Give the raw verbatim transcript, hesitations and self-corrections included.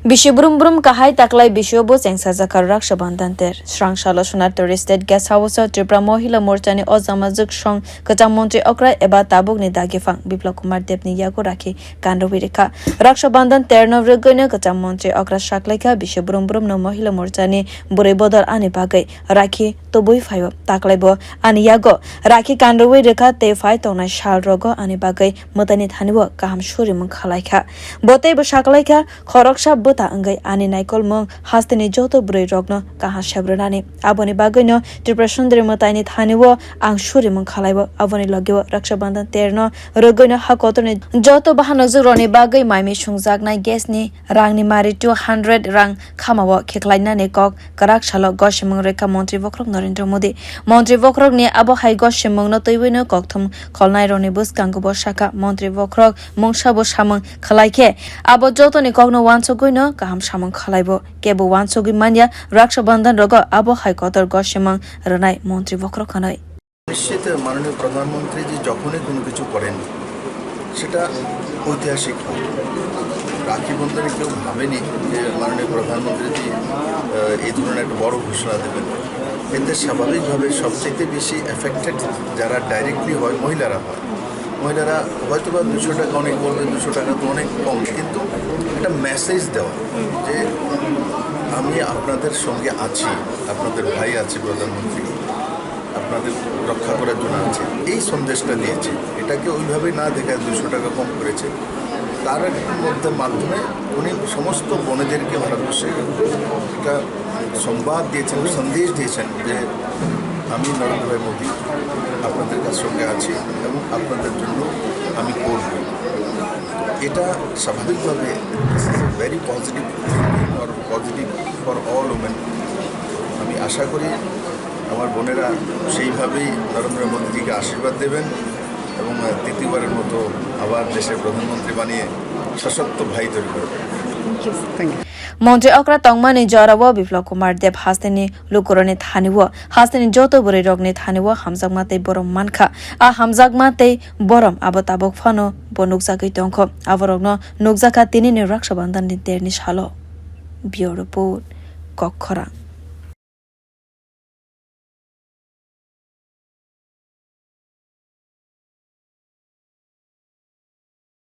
Bisi brum brum kahai taklai bisio bo chengsajakha Raksha Bandhan ter. Srang salo Sonator State Guest House o Tripura Mohila Morcha ni o jamajwk song kwcham montri okra eba tabuk ni dagi phang Biplab Kumar Deb ni yago rakhi kanrwi rikha. Raksha Bandhan ter no rwgwi no kwcham montri okra saklaikha bisi brum brum no Mohila Morcha ni bwrwi bodol ani bagwi rakhi tubui phaio taklai bo ani yago rakhi kanrwi rikha tei phai tongnai sal rogo ani bagwi mwtai ni thani o kaham surimung khalaikha. Bo tei bo saklaikha khoroksa bwta wngwi ani naikolmung hasteni joto bwrwi rokno kaham sebrwnani. Aboni bagwino Tripura Sundari mwtaini thani o ang surimung khalaibo. Aboni logio Raksha Bandhan terno rwgwino ha kotorni joto bahanokjwk rokni bagwi maimi sungjaknai gas ni rangni mari two hundred rang khamao kheklainani kok kwrak salo gosimung rwkha Montri Bokhorok Narendra Modi. Montri Bokhorokni abo hai gosimungno twiwino kokthum kholnairokni bwskango bo sakha. Montri Bokhorok mungsa bo samung khlai khe abo jotoni kokno wansugwino kaham samung khlaibo. Kebo wansugwi manya Raksha Bandhan rogo abo hai kotor gosimung rwnai Montri Bokhorok hwnwi. নিশ্চিত মাননীয় প্রধানমন্ত্রীজি যখনই কোনো কিছু করেন, সেটা ঐতিহাসিক হয়। রাখি বন্ধনে কেউ ভাবেনি যে মাননীয় প্রধানমন্ত্রীজি আহ, এই ধরনের একটা বড় ঘোষণা দেবেন। এতে স্বাভাবিকভাবে সবচেয়ে বেশি এফেক্টেড যারা ডাইরেক্টলি হয়, মহিলারা হয়। মহিলারা হয়তো বা দুশো টাকা অনেক বলবে, দুশো টাকা তো অনেক কম, কিন্তু একটা মেসেজ দেওয়া যে আমি আপনাদের সঙ্গে আছি, আপনাদের ভাই আছে প্রধানমন্ত্রী, আপনাদের রক্ষা করার জন্য আছে, এই সন্দেশটা দিয়েছে। এটাকে ওইভাবে না দেখে দুশো টাকা কম করেছে, তার মধ্যে মাধ্যমে উনি সমস্ত বোনেদেরকে ভারতবর্ষে একটা সংবাদ দিয়েছেন, সন্দেশ দিয়েছেন যে আমি নরেন্দ্র ভাই মোদী আপনাদের কাছে সঙ্গে আছি এবং আপনাদের জন্য আমি করব। এটা স্বাভাবিকভাবে this is a very positive thinking or positive for all women। আমি আশা করি আমার বোনেরা সেইভাবেই নরেন্দ্র মোদীজিকে আশীর্বাদ দেবেন এবং আহ, তৃতীয়বারের মতো আবার দেশের প্রধানমন্ত্রী বানিয়ে সশক্ত ভাই তৈরি করবেন। Thank you. Thank you. Montri okra tongmani jorao Biplab Kumar Deb hasteni lukurokni thani o hasteni joto bwrwi rokni thani o hamjakma tei borom mankha. A hamjakma tei borom abo tabuk phano bo nukjagwi tongkho. Aborokno nukjakha tinini Raksha Bandhan ni terni salo. Bureau Report, Kokkhorang.